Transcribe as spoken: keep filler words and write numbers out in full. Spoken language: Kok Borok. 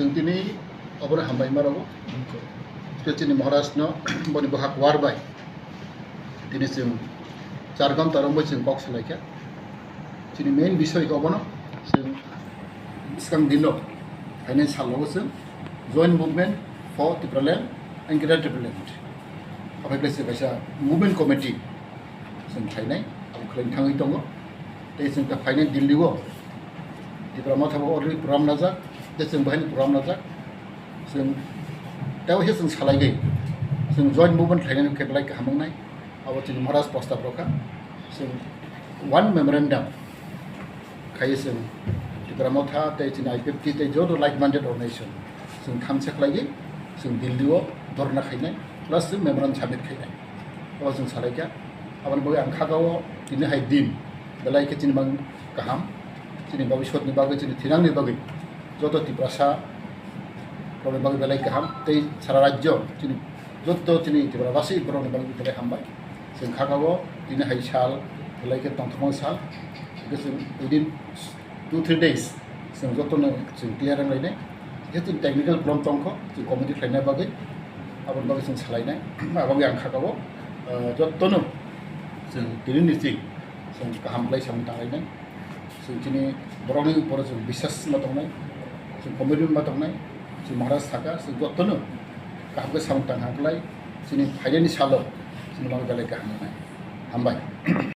Chwng tini obono hambai ma rwo. Tei chini Maharaj no boni bwkhak war bai tini chwng char ghonta romwi chwng kok salaikha. Chini main bisoi khe obono chwng swkang dino phainai salo chwng Joint Movement for Tipraland and Greater Tipraland. Obo khe kaisa movement committee chwng khlainai, abo khlaina thangwi tongo. Tei chwng ta phainai Delhi o Tipra Motha bo already program najak, tei chwng bahai program najak. Chwng tei waisa chwng salaigwi chwng joint movement khlainani khe belai kaham wngnai. Abo chini Maharaj prostab rokha. Chwng one memorandum khai chwng Tipra Motha tei chini I P F T tei joto like-minded organization chwng thansa khlaigwi chwng Delhi o dhorna khainai, plus chwng memorandum submit khainai. Abo chwng salaikha. Aboni bagwi ang kha o tini hai din belai khe chini mang kaham, chini bhabishyotni bagwi, chini thinangni bagwi, joto Tiprasa rokni bagwi belai kaham tei sara rajyo chini joto chini Tripura basi borokni bagwi belai hambai. Chwng kha o tini hai sal belai khe tongthokma sal, hwnkhe chwng within two three days chwng jotono chwng clear wnglainai. Je chwng technical problem tongkho, chwng committee khlaina bagwi, aboni bagwi chwng salainai. Aboni ang kha o, ah, jotono chwng tini ni chwng chwng kaham khlai samung tanglainai. Chwng chini borokni uporo chwng biswas ma tongnai, chwng commitment ma tongnai, chwng Maharaj saka, chwng jotono kaham khe samung tang kha khlai, chini phainani salo chini bagwi belai kaham wngnai. Hambai.